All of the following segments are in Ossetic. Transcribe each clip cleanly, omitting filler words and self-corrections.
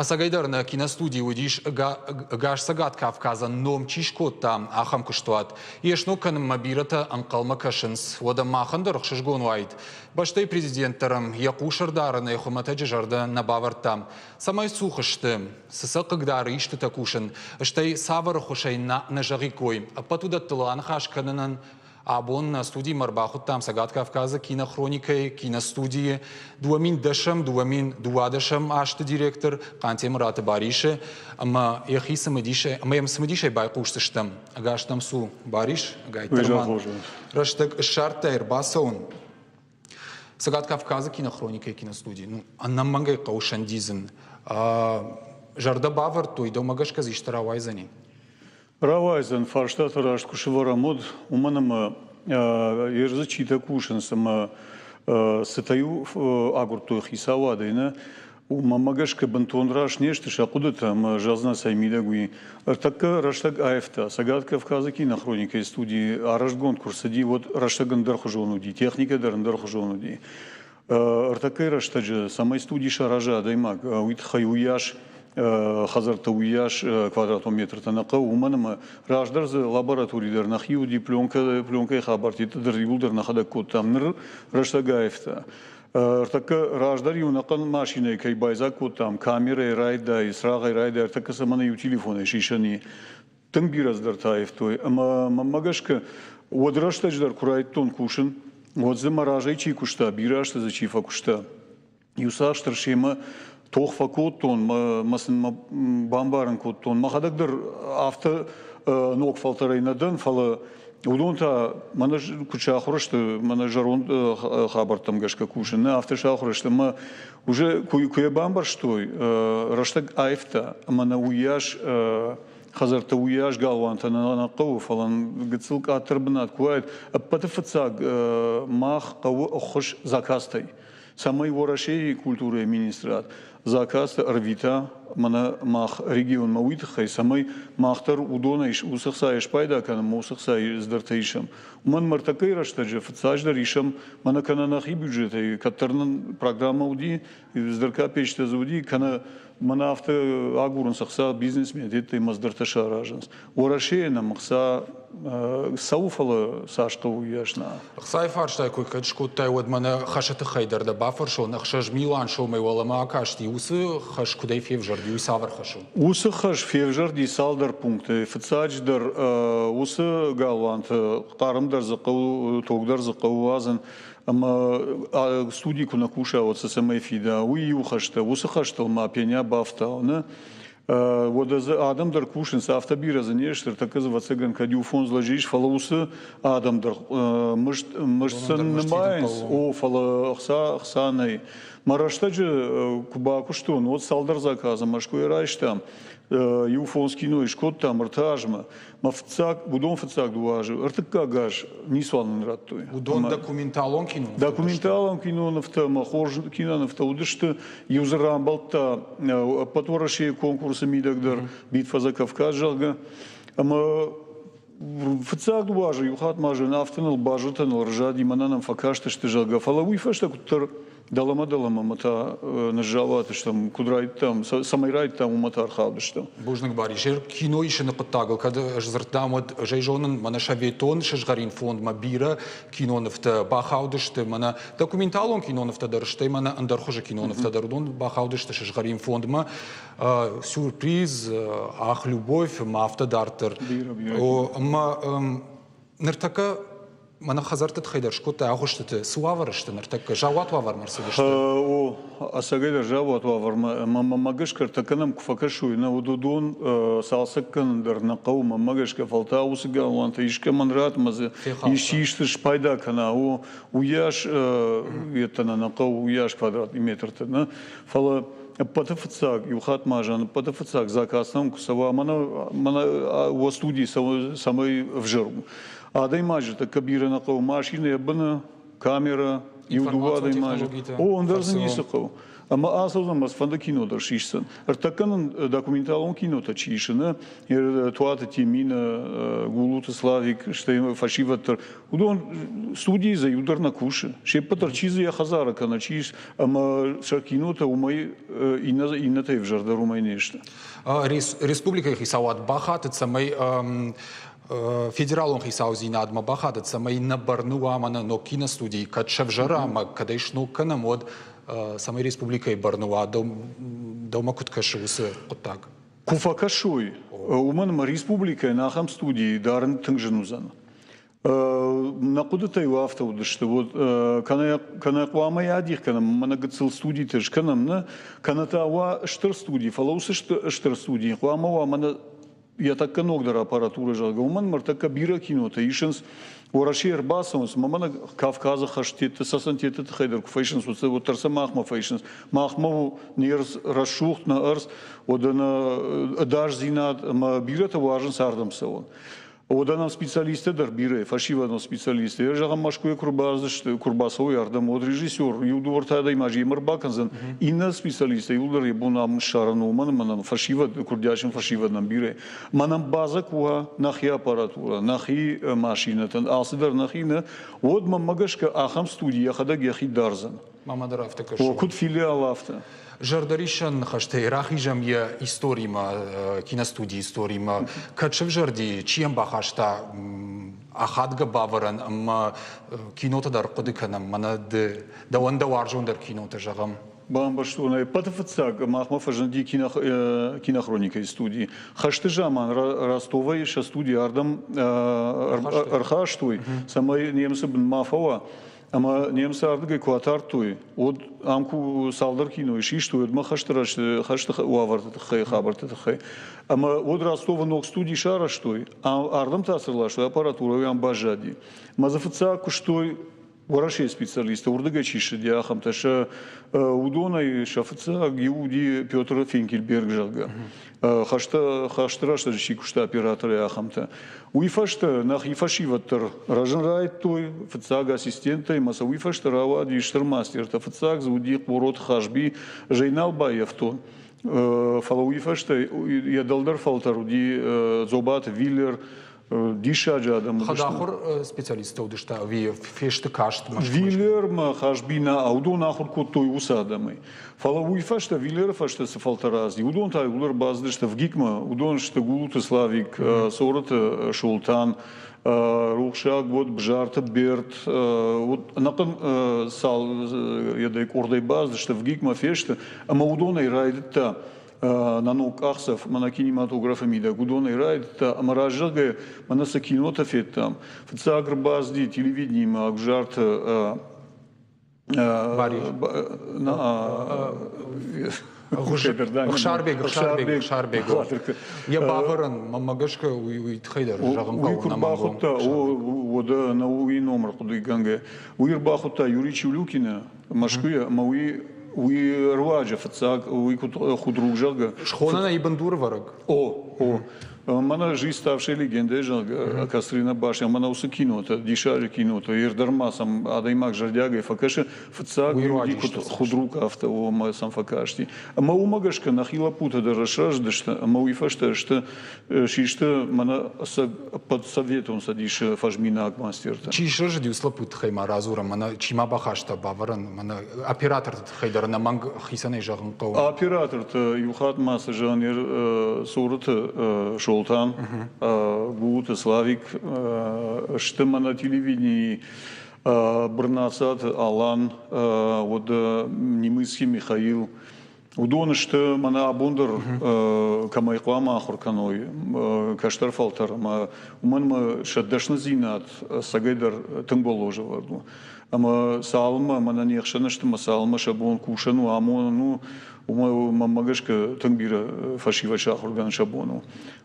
Ӕцӕгӕйдӕр нӕ киностудийы уыдис ӕгас Цӕгат Кавказӕн ном чи скодта, ахӕм куыстуат. Йе сног кӕнынмӕ бирӕтӕ ӕнхъӕлмӕ кӕсынц. Уӕдӕ махӕн дӕр ӕхсызгон уаид. Бӕстӕйы президент дӕр ӕм йӕ хъус ӕрдарынӕй хуымӕтӕджы зӕрдӕ нӕ бавӕрдта. Цӕмӕй цух сты, цы сӕ хъыгдары истытӕ кусын, стӕй цавӕр ӕххуысӕй нӕ зӕгъиккой, ӕппӕт уыдӕттыл аныхас кӕнынӕн Абон нӕ студимӕ ӕрбахуыдтам Цӕгат Кавказы кинохроникӕйы киностудийы 2010-ӕм 2012-ӕм азты директор Хъантемыраты Барисы ӕмӕ йӕхи цымыдисӕй ӕмӕ йӕм цымыдисӕй байхъусдзыстӕм. Ӕгас нӕм цу, Барис, ӕгайтдӕр ма рӕстӕг ссардтай ӕрбацӕуын. Цӕгат Кавказы кинохроникӕйы киностудийы ну, ӕнӕмӕнгӕй хъӕуы сӕндидзын. Зӕрдӕ бавӕрдтой, дӕумӕ гӕсгӕ дзы исты рауайдзӕни? Рауайдзӕн фарстаты раст куы сӕвӕрӕм, уӕд, уымӕн ӕмӕ ерысы читӕ кусынц ӕмӕ цытӕ-иу агуырдтой хицауадӕй, нӕ, уымӕ гӕсгӕ бынтон раст не сты сӕ хъуыдытӕ ӕмӕ зӕгъдзынӕ цӕй мидӕг уый. Ӕртӕккӕ рӕстӕг аивта. Цӕгат Кавказы кинохроникӕйы студийы арӕзтгонд куы рцыди, уӕд рӕстӕг ӕндӕрхуызон уыди, техникӕ дӕр ӕндӕрхуызон уыди. Ӕртӕккӕйы рӕстӕджы, цӕмӕй студи сараза адӕймаг, уый тыххӕй уыйас хӕдзӕрттӕ, уыйас квадратон метртӕ нӕ хъӕуы, уымӕн ӕмӕ раздӕр дзы лаборатори дӕр нӕхи уыди, пленкӕ, пленкӕйы хабӕрттӕ дӕр иууылдӕр нӕхӕдӕг кодтам. Ныр рӕстӕг аивта. Ӕртӕккӕ раздӕр-иу ӕнӕхъӕн машинӕйы кӕй байдзаг кодтам, камерӕйы райдай, цырагъӕй райдай, ӕртӕккӕ сӕ мӕнӕ иу телефонӕй сисӕн и. Тынг бирӕ цыдӕртӕ аивтой ӕмӕ мӕнмӕ гӕсгӕ уӕд рӕстӕджы дӕр куы райдыдтон кусын, уӕд дзы мӕ разӕй чи куыста, бирӕ азты дзы чи фӕкуыста, иуцасдӕр семӕ тох фӕкодтон, мӕ сын мӕ бамбарын кодтон. Мӕхӕдӕг дӕр афтӕ ног фӕлтӕрӕй нӕ дӕн, фӕлӕ уыдон та мӕнӕ куыд сахуыр сты, мӕнӕ зӕронд хабӕрттӕм гӕсгӕ кусын, нӕ афтӕ сахуыр сты ӕмӕ уже куы йӕ бамбӕрстой, рӕстӕг аивта ӕмӕ нӕ уыйас хӕдзӕрттӕ уыйас галуантӕ нӕ хъӕуы, фӕлӕ гыццыл къаддӕр бынат куы уаид, ӕппӕты фыццаг мах хъӕуы ӕххуыс заказтӕй, цӕмӕй Уӕрӕсейы культурӕйы министрад заказтӕ ӕрвита мӕнӕ мах регионмӕ уый тыххӕй, цӕмӕй мах дӕр уыдонӕй уыцы хцайӕ спайда кӕнӕм, уыцы хцайы цыдӕртӕ исӕм. Уымӕн мӕртӕккӕйы рӕстӕджы фыццаджыдӕр исӕм мӕнӕ кӕнӕ нӕхи бюджетӕй, кӕддӕр нын программӕ уыди, цыдӕр капечтӕ дзы уыди, кӕнӕ Мӕнӕ афтӕ агурынц ӕхца бизнесментӕй мӕздӕртӕ саразынц. Уӕрӕсейы нӕм ӕхца цӕуы, фӕлӕ цас хъӕуы, уыйас нӕ. Ӕхцайы фарстай куы кӕд скодтай, уӕд мӕнӕ хӕсы тыххӕй дӕр дӕ бафӕрсон, 6 милуан сомӕй уӕлӕмӕ акасти, уыцы хӕс куыдӕй февзӕрди, уый цавӕр хӕс у? Уыцы хӕс февзӕрди цалдӕр пункты. Фыццаджыдӕр, уыцы галуанты хъарм дӕр дзы хъӕуы, ток дӕр дзы хъӕуы уадзын. Ӕмӕ студи куы нӕ куса, уӕд сӕ цӕмӕй фида, уый иу хӕстӕ. Уыцы хӕстыл ма пеня бафтау, нӕ? Уӕдӕ дзы адӕм дӕр кусынц, афтӕ бирӕ дзы не сты, ӕртӕккӕ дзы, ӕвӕццӕгӕн, кӕд иу фондз лӕджы ис, фӕлӕ уыцы адӕм дӕр мызд, мызд сын нымайынц, о, фӕлӕ ӕхца, ӕхца нӕй. Мӕ рӕстӕджы куы бакуыстон, уӕд цалдӕр заказы Мӕскуыйӕ райстам, иу фондз кинойы скодтам ӕртӕ азмӕ. Мӕ фыццаг, уыдон фыццаг дыууӕ азы, ӕртыккаг аз ницуал нын радтой. Уыдон документалон кинонывтӕ Документалон кинонывтӕ ӕмӕ хорз кинонывтӕ уыдысты. Иу дзы рамбылдта ӕппӕт Уӕрӕсейы конкурсы мидӕг дӕр «Битва за Кавказ», зӕгъгӕ. Ӕмӕ фыццаг дыууӕ азы иу хатт ма зын афтӕ ныл базыртӕ ныл ӕрзади, мӕнӕ нӕм фӕкастысты, зӕгъгӕ. Фӕлӕ уый фӕстӕ куыддӕр дӕлӕмӕ-дӕлӕмӕ мӕ та ныззауатыстӕм, куыд райдыдтам, цӕмӕй райдыдтам, уымӕ та ӕрхаудыстӕм. Бузныг, Барис. Кино исыны хъуыддагыл кӕд ӕз дзырдтам, уӕд ӕз ӕй зонын, мӕнӕ советон сызгъӕрин фондмӕ бирӕ кинонывтӕ бахаудысты, мӕнӕ документалон кинонывтӕ дӕр, стӕй мӕнӕ ӕндӕр хуызы кинонывтӕ дӕр, уыдон бахаудысты сызгъӕрин фондмӕ. Сюрприз, Ах, любовь ӕмӕ афтӕ дарддӕр. Бирӕ, бирӕ. Ӕмӕ ныртӕккӕ Мӕнӕ хӕдзӕртты тыххӕй дӕр скодтай агъуыстыты. Цы уавӕры сты ныртӕккӕ? Заууат уавӕрмӕ ӕрцыдысты? О, ӕцӕгӕйдӕр заууат уавӕрмӕ. Ӕмӕ мӕмӕ гӕсгӕ ӕртӕккӕ нӕм куы фӕкӕсой, нӕ уыдон цалцӕг кӕнын дӕр нӕ хъӕуы, мӕнмӕ гӕсгӕ, фӕлтау уыцы галуантӕ искӕмӕн ратт ӕмӕ дзы исчи исты спайда кӕна, о, уыйас йедтӕ нӕ хъӕуы, уыйас квадрат метртӕ. Нӕ? Фӕлӕ ӕппӕты фыццаг, иу хатт ма зӕгъын, ӕппӕты фыццаг заказ нӕм куы цӕуа, мӕнӕ, мӕнӕ уӕ студийы цӕмӕй ӕвзӕр у. Адӕймаджы тӕккӕ бирӕ нӕ хъӕуы машинӕ йӕ быны, камерӕ, иу-дыууӕ адӕймаджы. О, ӕндӕр дзы ницы хъӕуы. Ӕмӕ ацӕудзӕн ӕмӕ цыфӕнды кино дӕр сисдзӕн. Ӕртӕккӕ нын документалон кинотӕ чи исы, нӕ, Туаты Тимина, Гулуты Славик, стӕй фӕсивӕд дӕр, уыдон студийы дзы иу дӕр нӕ кусы. Се ппӕт дӕр чи дзы йӕ хӕдзары кӕнӕ чи ис, ӕмӕ сӕ кинотӕ уымӕй иннӕтӕй ӕвзӕрдӕр уымӕй не сты. Республикӕйы хицауад бахатыд, цӕмӕй федералон хицаудзинадмӕ бахатыд, цӕмӕй нӕ бӕрны уа мӕнӕ ног киностудийы кӕд сӕвзӕра ӕмӕ кӕд ӕй сног кӕнӕм, уӕд цӕмӕй республикӕйы бӕрны уа, дӕумӕ куыд кӕсы уыцы хъуыддаг? Куы фӕкӕсой, уымӕн ӕмӕ республикӕйӕн ахӕм студийы дарын тынг зын уыдзӕн. Нӕ хъуыдытӕ-иу афтӕ уыдысты, вот кӕнӕ, кӕнӕ хъуамӕ адих кӕнӕм, мӕнӕ гыццыл студитӕ скӕнӕм, нӕ, кӕнӕ та уа стыр студи, фӕлӕ уыцы стыр студийы хъуамӕ уа мӕнӕ йӕ тӕккӕ ногдӕр аппаратурӕ, зӕгъгӕ, уымӕн ныртӕккӕ бирӕ кинотӕ исынц, Уӕрӕсейы ӕрбацӕуынц, ӕмӕ мӕнӕ Кавказы хӕстӕтты, цӕцӕнтӕтты тыххӕй дӕр куы фӕисынц, уӕддӕр сӕ махмӕ фӕисынц. Махмӕ у не рдз рӕсугъд, нӕ ӕрдз, уӕдӕ нӕ ӕдасдзинад ӕмӕ бирӕтӕ уарзынц ардӕм цӕуын. Уӕдӕ нӕм специалисттӕ дӕр бирӕ, фӕсивӕдон специалисттӕ. Йӕ зӕгъӕм, Мӕскуыйӕ куы рбацыдысты, куы рбацӕуой ардӕм, уӕд режиссер иу дыууӕ-ӕртӕ адӕймаджы йемӕ ӕрбакӕндзӕн, иннӕ специалисттӕ иууылдӕр йӕ бон ам ссарын у, уымӕн ӕмӕ нӕм фӕсивӕд, курдиатджын фӕсивӕд нӕм бирӕ. Мӕнӕн базӕ куы уа нӕхи аппаратурӕ, нӕхи машинӕтӕн, алцыдӕр нӕхи нӕ, уӕд мӕнмӕ гӕсгӕ ахӕм студи йӕхӕдӕг йӕхи дардзӕн. Мамӕ дӕр афтӕ кӕсы. О, куыд филиал, афтӕ. Зӕрдӕриссӕн ныхӕстӕй рахизӕм йӕ историмӕ, киностудийы историмӕ. Кӕд сӕвзӕрди, чи йӕм бахаста ахадгӕ бавӕрӕн ӕмӕ кинотӕ дӕр хъуыды кӕнӕм, мӕнӕ ды, дӕуӕн дӕ уарзондӕр кинотӕ зӕгъӕм. Бамбӕрстон ӕй. Ӕппӕты фыццаг махмӕ фӕзынди кинохроникӕйы студи. Хӕсты заман Ростовӕй сӕ студи ардӕм ӕрхастой, цӕмӕй немыцы бын ма фӕуа. Ӕмӕ немыцы ардыгӕй куы атардтой, уӕд ам куы цалдӕр кинойы систой, уӕд ма хӕсты хӕсты уавӕрты тыххӕй, хабӕртты тыххӕй. Ӕмӕ уӕд Ростовы ног студи сарӕзтой, ардӕм та цы рластой, аппаратурӕ уый ам баззади. Мӕ дзы фыццаг куыстой Уӕрӕсейы специалисттӕ, уырдыгӕй чи ссыди, ахӕмтӕ. Сӕ уыдонӕй сӕ фыццаг иу уыди Петр Финкельберг, зӕгъгӕ. Хӕсты, хӕсты рӕстӕджы чи куыста операторӕй, ахӕмтӕ. Уый фӕстӕ нӕхи фӕсивӕд дӕр рӕзын райдыдтой, фыццаг ассистенттӕй ӕмӕ сӕ уый фӕстӕ рауади стыр мастертӕ. Фыццаг дзы уыди Хъороты Хазби, ӕз ӕй нал баййӕфтон. Фӕлӕ уый фӕстӕ йӕ дӕлдӕр фӕлтӕр уыди Дзобаты Виллер, диссаджы адӕм уыдысты. Хӕдахуыр специалисттӕ уыдысты ӕви фесты каст Виллермӕ Хазби нӕ, уыдон ахуыр кодтой уыцы адӕмӕй. Фӕлӕ уый фӕстӕ, Виллеры фӕстӕ цы фӕлтӕр азди, уыдон та иууылдӕр бацыдысты ВГИК-мӕ. Уыдон сты Гулуты Славик, Цорыты Солтан, рухсаг уыд Бзарты Берт, уыд ӕнӕхъӕн цал едӕй къордӕй бацыдысты, ВГИК-мӕ фесты, ӕмӕ уыдонӕй райдыдта нӕ ног къахдзӕф, мӕнӕ кинематографы мидӕг уыдонӕй райдыдта ӕмӕ раззагӕй мӕнӕ цы кинотӕ федтам, фыццаг ӕрбацыди телевидениемӕ Ӕгъуызарты Ӕхсарбег, Ӕхсарбег, Ӕхсарбег. Йӕ бавӕрӕн, мӕнмӕ гӕсгӕ, уый тыххӕй дӕр зӕгъын хъӕуы. Уый куы рбахуыдта, уӕдӕ нӕ уый номыр хъуыдыгӕнгӕ, уый ӕрбахуыдта Юрий Чевлюкины Мӕскуыйы ӕмӕ уый уый руаджы фыццаг уый куыд худруг, зӕгъгӕ. Схонӕн ӕй бындурывӕрӕг. О, о. Мӕнӕ жизнь ставшая легендой, зӕгъгӕ, Кастрина башня, мӕнӕ уыцы кинотӕ, диссаджы кинотӕ, ир дӕр ма сӕм адӕймаг зӕрдиагӕй фӕкӕсы. Фыццаг уый куыд худруг, афтӕ уымӕ сӕм фӕкасти. Ӕмӕ уымӕ гӕсгӕ нӕхи лӕппутӕ дӕр сырӕзтысты, ӕмӕ уый фӕстӕ сты систы мӕнӕ ӕцӕг ӕппӕт Советон Цӕдисы фӕзминаг мастертӕ. Чи сырӕзыди, уыцы лӕппуты тыххӕй ма радзурӕм, мӕнӕ чи ма бахаста бавӕрӕн, мӕнӕ операторты тыххӕй дӕр ӕнӕмӕнг хицӕнӕй зӕгъын хъӕуы. Операторты иу хатт ма цы зӕгъын, Цорыты Солтан, Гулуты Славик сты мӕнӕ телевиденийы Бырнацаты Алан, уӕд Немыцкий Михаил. Уыдон сты, мӕнӕ абон дӕр кӕмӕй хъуамӕ ахуыр кӕной кӕстӕр фӕлтӕр ӕмӕ уымӕн ӕмӕ сӕ дӕсныдзинад ӕцӕгӕйдӕр тынг уӕллозӕвӕрд у. Ӕмӕ цалынмӕ мӕнӕ не хсӕн сты ӕмӕ цалынмӕ сӕ бон кусӕн у, амонын у, уымӕ мӕнмӕ гӕсгӕ тынг бирӕ фӕсивӕд сахуыргӕнын сӕ бон у.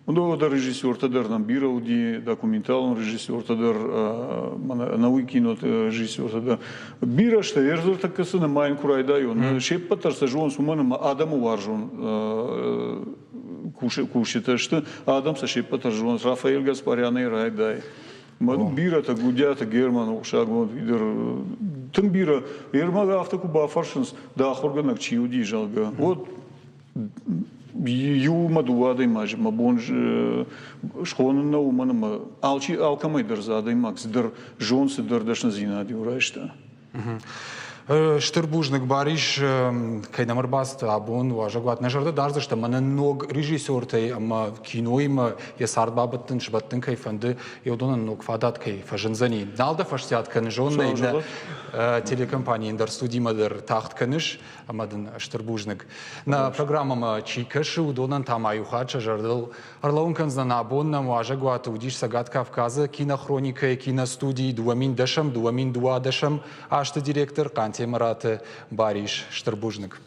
Уыдон дӕр режиссертӕ дӕр нӕм бирӕ уыди, документалон режиссертӕ дӕр, ӕнӕуый киноты режиссертӕ дӕр. Бирӕ сты, ӕз ныртӕккӕ цы нымайын куы райдайон, се ппӕт дӕр сӕ зонынц, уымӕн ӕмӕ адӕмы уарзон кусджытӕ сты, адӕм сӕ се ппӕт дӕр зонынц. Рафаэль Гаспарянӕй райдай. Мӕн бирӕтӕ, Гудиаты Герман, Ухсагонд дӕр Тынг бирӕ. Ермаг афтӕ куы бафӕрсынц, дӕ ахуыргӕнӕг чи уыди, зӕгъгӕ, уӕд иу мӕ дыууӕ адӕймаджы мӕ бон схонын нӕу, уымӕн ӕмӕ алчи алкӕмӕй дӕр дзы адӕймаг цыдӕр зонд, цыдӕр дӕсныдзинад иу райста. Стыр бузныг, Барис, кӕй нӕм ӕрбацыд абон уазӕгуат. Нӕ зӕрдӕ дардзыстӕм, мӕнӕ ног режиссертӕй ӕмӕ киноимӕ йӕ цард бабӕттын, сбӕттын кӕй фӕнды, уыдонӕн ног фадат кӕй фӕзындзӕни. Нал дӕ фӕстиат кӕны, зоннӕй нӕ телекомпанийы ӕндӕр студимӕ дӕр тагъд кӕныс, ӕмӕ дын стыр бузныг. Нӕ программӕмӕ чи кӕсы, уыдонӕн та ма иу хатт сӕ зӕрдыл ӕрлӕууын кӕндзынӕн, абон нӕм уазӕгуаты уыдис Цӕгат Кавказы кинохроникӕйы киностудийы 2010-ӕм, 2012-ӕм азты директор Хъантемыраты Барис. Стыр бузныг.